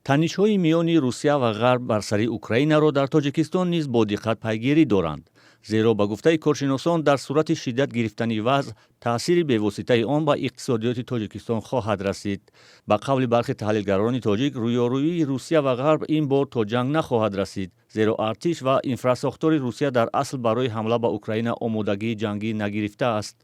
Танишҳои миёни Русия ва Ғарб бар сари Украинаро дар Тоҷикистон низ бо диққат пайгирӣ доранд, зеро, ба гуфтаи коршиносон, дар сурати шиддат гирифтани вазъ таъсири бевоситаи он ба иқтисодиёти Тоҷикистон хоҳад расид. Ба қавли бархе таҳлилгарони тоҷик, рӯёрӯии Русия ва Ғарб ин бор то ҷанг нахоҳад расид, зеро артиш ва инфрасохтори Русия дар асл барои ҳамла ба Украина омодагии ҷангӣ нагирифтааст.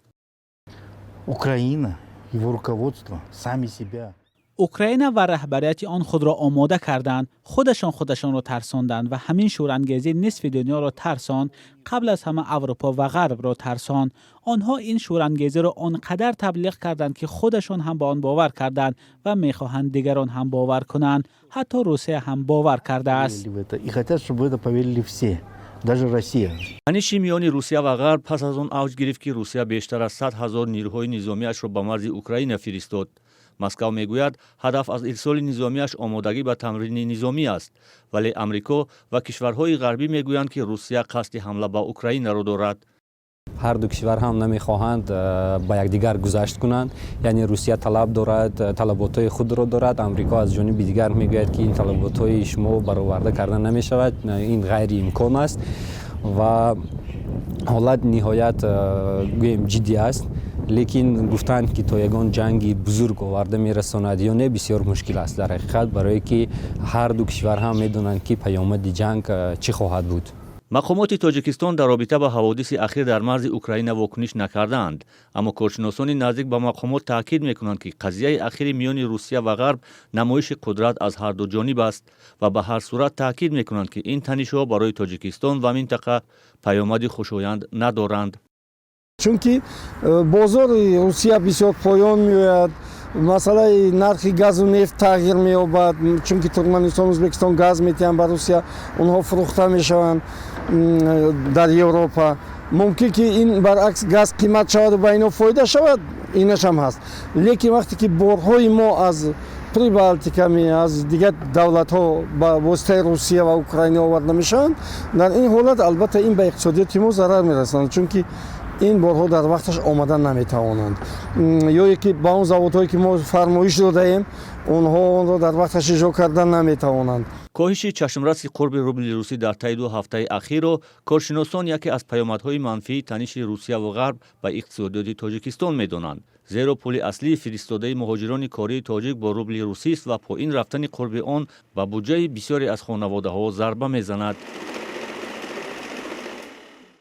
Украина, его руководство сами себя Украина ва раҳбарияти он худро омода карданд, худашон худашонро тарсонданд ва ҳамин шӯрангезӣ нисфи дунёро тарсонд, қабл аз ҳама Аврупо ва Ғарбро тарсонд. Онҳо ин шӯрангезиро он қадар таблиғ карданд, ки худашон ҳам ба он бовар карданд ва мехоҳанд дигарон ҳам бовар кунанд. Ҳатто Русия ҳам бовар кардааст. И хотят, чтобы в это поверили все, даже Россия. Таниши миёни Русия ва Ғарб пас аз он авҷ гирифт, ки Русия бештар аз 100 000 нирӯҳои низомиашро ба марзи Украина фиристод. Москав мегӯяд, ҳадаф аз ирсоли низомиаш омодагӣ ба тамрини низомӣ аст, вале Амрико ва кишварҳои ғарбӣ мегӯянд, ки Русия қасди ҳамла ба Украинаро дорад. Ҳар ду кишвар ҳам намехоҳанд ба якдигар гузашт кунанд, яъне Русия талаб дорад, талаботҳои худро дорад. Амрико аз ҷониби дигар мегӯяд, ки ин талаботҳои шумо бароварда карда намешавад, ин ғайриимкон аст ва ҳолат ниҳоят гӯем ҷиддӣ аст. Лекин гуфтанд, ки то ягон ҷанги бузург оварда мерасонад ё не, бисёр мушкил аст дар ҳақиқат, барое ки ҳар ду кишвар ҳам медонанд, ки паёмади ҷанг чӣ хоҳад буд. Мақомоти Тоҷикистон дар робита ба ҳаводиси ахир дар марзи Украина вокуниш накардаанд, аммо коршиносони наздик ба мақомот таъкид мекунанд, ки қазияи ахири миёни Русия ва Ғарб намоиши қудрат аз ҳарду ҷониб аст ва ба ҳар сурат таъкид мекунанд, ки ин танишҳо барои Тоҷикистон ва минтақа паёмади хушоянд надоранд. Чунки бозори Русия бисёр поён меояд, масъалаи нархи газу нефт тағйир меёбад, чунки Туркманистон, Ӯзбекистон газ метиҳанд ба Русия, онҳо фурӯхта мешаванд дар Европа. Мумкин ки ин баръакс газ қимат шаваду ба ино фоида шавад, инашам ҳаст. Лекин вақте ки борҳои мо аз Прибалтиками, аз дигар давлатҳо ба воситаи Русия ва Украина оварда мешаванд, дар ин ҳолат албатта ин ба иқтисодиёти мо зарар мерасонад, чунки ин борҳо дар вақташ омада наметавонанд ё ки ба он заводҳое, ки мо фармоиш додаем, онҳо онро дар вақташ иҷро карда наметавонанд. Коҳиши чашмраси қурби рубли русӣ дар таи 2 ҳафтаи ахирро коршиносон яке аз паёмадҳои манфии таниши Русияву Ғарб ба иқтисодиёти Тоҷикистон медонанд, зеро пули аслии фиристодаи муҳоҷирони кории тоҷик бо рубли русист ва поин рафтани қурби он ба буҷаи бисёре аз хонаводаҳо зарба мезанад.